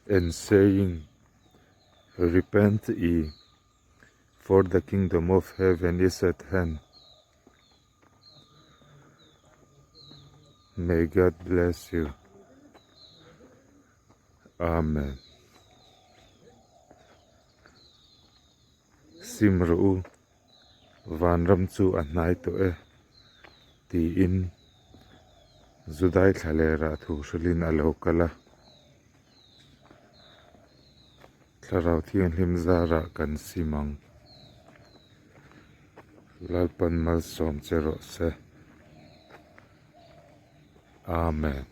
And saying, Repent ye, for the kingdom of heaven is at hand. May God bless you. Amen. Sim rawh u, vanram chu a hnai tawh e, tiin Judai thlalerah thu hrilhin a lo kal a. Thlarau Thianghlim zarah kan sim ang. Lalpan malsawm che rawh se. Amen.